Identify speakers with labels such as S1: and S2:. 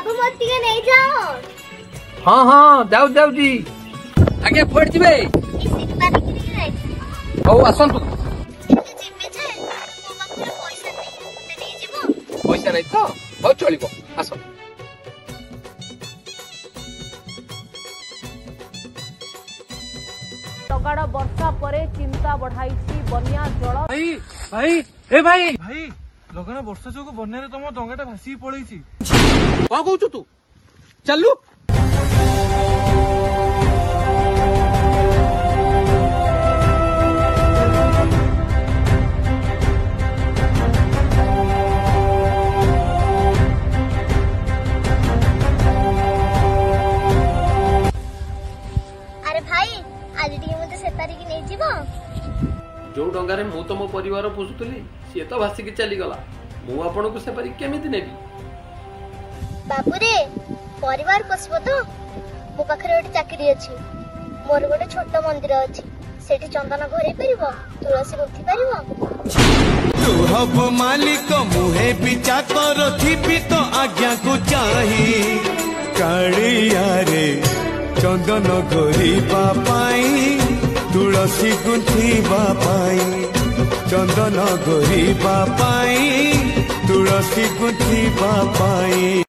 S1: ବାବୁ ମତେ ଟିକେ ନେଇଯାଅ।
S2: ହଁ ହଁ, ଯାଉ ଯାଉଛି ଆଜ୍ଞା। କୁଆଡେ ଯିବେ? ହଉ ଆସନ୍ତୁ।
S1: ଯିବି ଯେ ମୋ ପାଖରେ ପଇସା ନାହିଁ, ମତେ ନେଇଯିବ?
S2: ପଇସା ନାହିଁ ତ? ହଉ ଚଳିବ, ଆସ।
S3: ଲଗାଣ ବର୍ଷା ପରେ ଚିନ୍ତା ବଢାଇଛି ବନ୍ୟା ଜଳ।
S4: ଭାଇ, ଭାଇ, ଏ ଭାଇ, ଭାଇ, ଲଗାଣ ବର୍ଷା ଯୋଗୁ ବନ୍ୟାରେ ତମ ଡଙ୍ଗାଟା ଭାସିକି ପଳେଇଛି।
S2: କଣ କହୁଛୁ ତୁ? ଚାଲୁ।
S1: ଆରେ ଭାଇ, ଆଜି ଟିକେ ମତେ ସେପାରିକି ନେଇଯିବ?
S2: ଯୋଉ ଡଙ୍ଗାରେ ମୁଁ ତ ମୋ ପରିବାର ପୋଷୁଥିଲି, ସିଏ ତ ଭାସିକି ଚାଲିଗଲା। ମୁଁ ଆପଣଙ୍କୁ ସେପାରି କେମିତି ନେବି?
S1: ବାବୁରେ, ପରିବାର ପୋଷିବ ତ? ମୋ ପାଖରେ ଗୋଟେ ଚାକିରି ଅଛି। ମୋର ଗୋଟେ ଛୋଟ ମନ୍ଦିର ଅଛି, ସେଠି ଚନ୍ଦନ ଘୋରେଇ ପାରିବ, ତୁଳସୀ ଗୁନ୍ଥି ପାରିବ?
S5: ତୁ ହବୁ ମାଲିକ, ମୁଁ ହେବି ଚାକର, ଥିବି ତ ଆଜ୍ଞାକୁ ଚାହିଁ। କାଳିଆରେ ଚନ୍ଦନ ଘୋରିବା ପାଇଁ, ତୁଳସୀ ଗୁନ୍ଥିବା ପାଇଁ, ଚନ୍ଦନ ଘୋରିବା ପାଇଁ, ତୁଳସୀ ଗୁନ୍ଥିବା ପାଇଁ।